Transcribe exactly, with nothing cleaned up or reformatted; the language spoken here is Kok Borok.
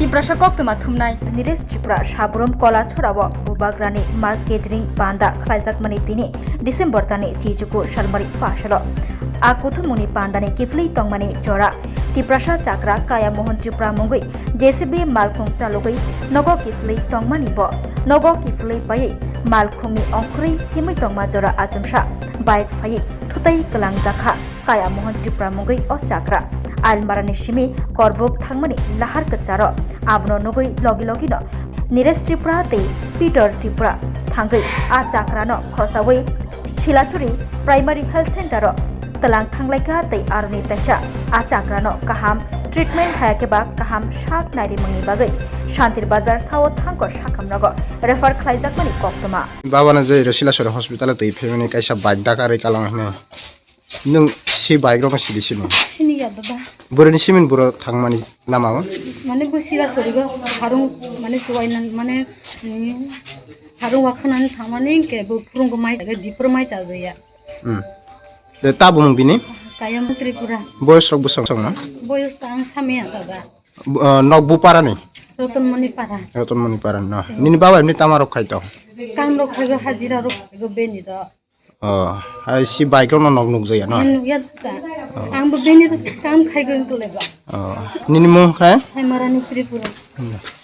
Tiprasa koktwma thumnai. Nilesh Tripura Saburum Kolachorao Bubagrani mass gathering panda khlaijakmani tini December tani chichuku salmari phasalo. A kuthumungni pandani kiphilwi tongmani jora Tiprasa chakra Kaya Mohan Tripura mungwi J C B malkhung chalogwi nogo kiphilwi tongmani bo nogo kiphilwi baiwi malkhungni ongkhorwi himwi tongma jora achomsa bike phaiwi thutai kwlangjakha. Kaya Mohan Tripura mungwi o chakra Ailmarani simi Korbuk thangmani lahar kwcharo. Abono nugwi logi logino Niresh Tripura tei Peter Tripura thangwi a chakrano khosawi Silasuri Primary Health Center o twlang thanglaikha tei aroni taisa a chakrano kaham treatment hayakhe ba kaham sak nairimungni bagwi Shantir Bazar sao thangkor sakhamrogo refer khlaijakmani koktwma. Babano je iro Silasuri hospital o twi phaimani kaisa bike dakarwi kalong hinwi. Nwng si bike rokno sidi sini. Sini ya dada. Boroni simin boro thangmani lama o. Mane bo Silasuri go harung mane chuwainan mane, mm, harung wakhanani thangmani ke bo phurung go mai chaga dipur mai chaga ya. Hmm. De tabung bini? Kayam Tripura. Boyos rok bwswk song no? Boyos ta ang sami ya dada. Bu-, ah, nok buparani? Rotonmoni para. Rotonmoni para no. Nini baba ni tama rok khai to? Kam rok khai go hajira rok khai go beni rok. Oh, hai si bike rokno nok nukjakya no? Ang nukya ta. Ang bo bini to kam khai gong kle ba. Oh, nini mung khai? Hai Marani Tripura. Hmm.